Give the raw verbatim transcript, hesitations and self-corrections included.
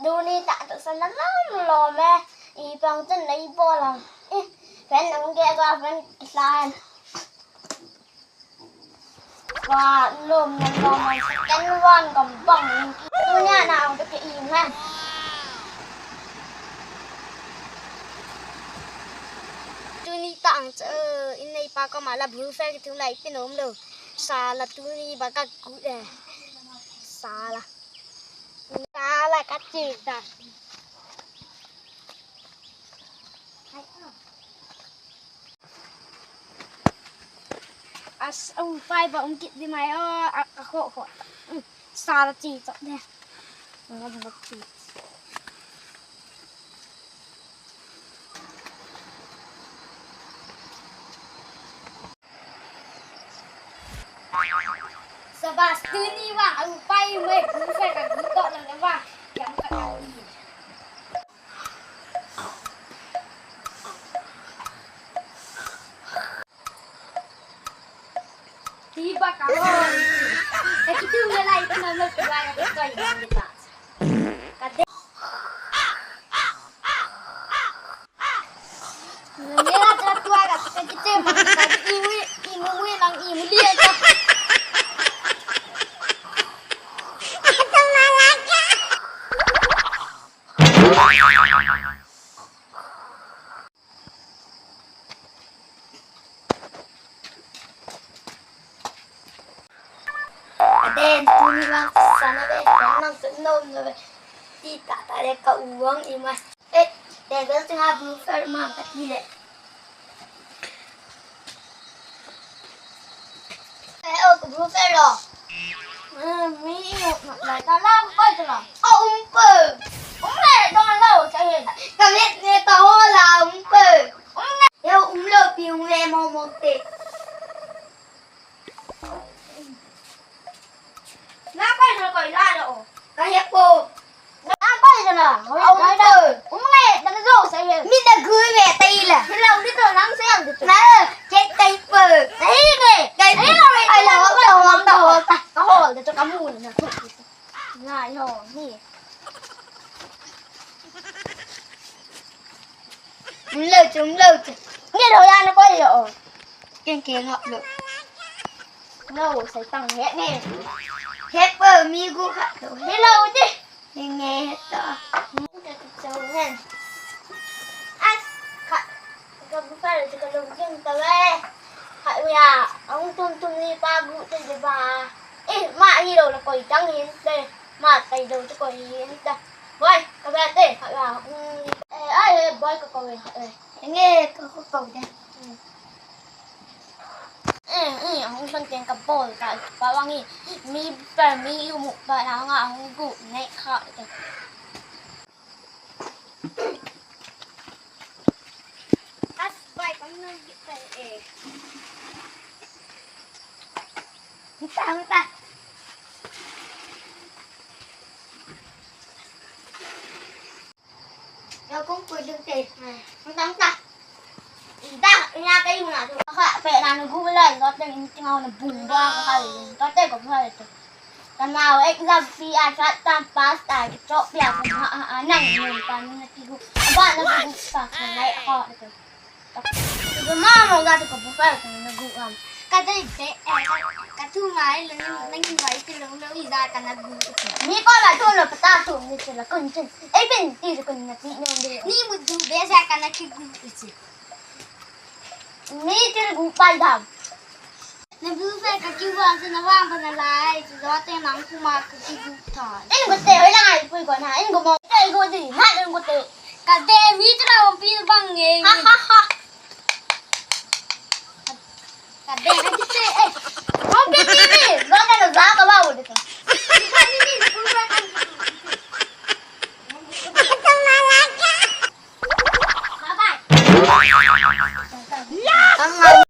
Tuni tah chu sana lom lom e. Ipi hung chun nei bol ham. Ih, fan hung ge ga fan kisan. Wa lom na lom na second one gam bang. Tunia na ang pe ke i na. Tuni tah ang chu, eh, in nei pa koma la blue flag tu lai pin um lou. Sala tuni ba ka ku e. Sala. Sala ka chi ta. As, um, pai ba um kit di mai o, a, a kho kho. Um, sala chi chok de. Nga ba chi. Sabas, tuni vang, a upai mai, bu fe ka bu to lang vang, yang ka ka ni. Ti ba ka ho. Ka kitu ngai lai, tu na mo, tu ba ka ko ni ta. Ka de. Nila tua ka, ka kite mo, ka iwi, iwi nang iwi liya ka. Aden, tuni vang sana ve, nang tu nom na ve. Ti ta ta le ka uang ima. Eh, table chinga blue flag ma ka ti le. Eh, oh, ka blue flag lo. Eh, mi, na, na, na, na, koi tu lo. Oh, um pe. Um le, dong lo, sa ye. Ka le, ne ta ho la, um pe. Um le. Yo, um lo, pi um le, mo, mo te. Na koi na koi la lo. Ka he po. Na koi na. Au na. Um nge, na zo sa he. Mi na gui ve tai la. He lo ni to nang sa yang to. Na, ke tai po. Ai nge. Kai. Ai lo, ai lo, ai lo, ai lo. Ka ho, de to ka mu na. Ngai ho, ni. Umlo chu, umlo chu. Nge lo ya na koi yo. Keng keng hap lo. Lo, sai tang he nge. He po mi gu khat lo. He lo de. Nge nge he to. Ka chu hen. As, kha. Ka bu fa le chu ka lo jing ta ve. Kha ya, ang tum tum ni pa bu te de ba. Eh, ma hi lo la koi tang hin te. Ma tai lo chu koi hin ta. Boy, ka ba te, kha ya. Eh, ai, eh, boy ka ko ve. Eh. Nge, ka ko ko de. Eh, eh, ang san ten ka bol ta. Pa wang i, mi pa, mi yu mu pa na nga ang gu ne kha. As bai kam na git tai e. Hita, hita. Yo kung pui ding te. Hita, hita. Ida, ina kai huna tu. Kha, pe na nu gu lai, got te in ting au na bun ba ka kai. Got te ko ba tu. Kanao exam fee a chat tam pass ta ki chop ya ko ha ha ha nang ni pa ni na ki gu. Ba na gu pa ko nai ko. Ko ma mo ga ko bu pa ko na gu am. Ka dei be, eh, ka, ka tu mai lo ni nang ni wai ki lo lo i za ka na gu. Ni ko la tu lo pa ta tu ni tu la kun chin. Ei ben ti ko na ti ni de. Ni mu du be sa ka na ki gu i chi. Ni ti gu pai dam. Na bu fe ka kiu vang chu na vang ba na lai, chu zo te nang kuma ka kiu tha. In ko te, hoi lang ai pui ko na, in ko mo. Te ko di, na in ko te. Ka be mi chu la pi bang nge. Ha, ha, ha. Ka be ka te, eh. Mo pi pi ni, zo te na za ka ba wo de.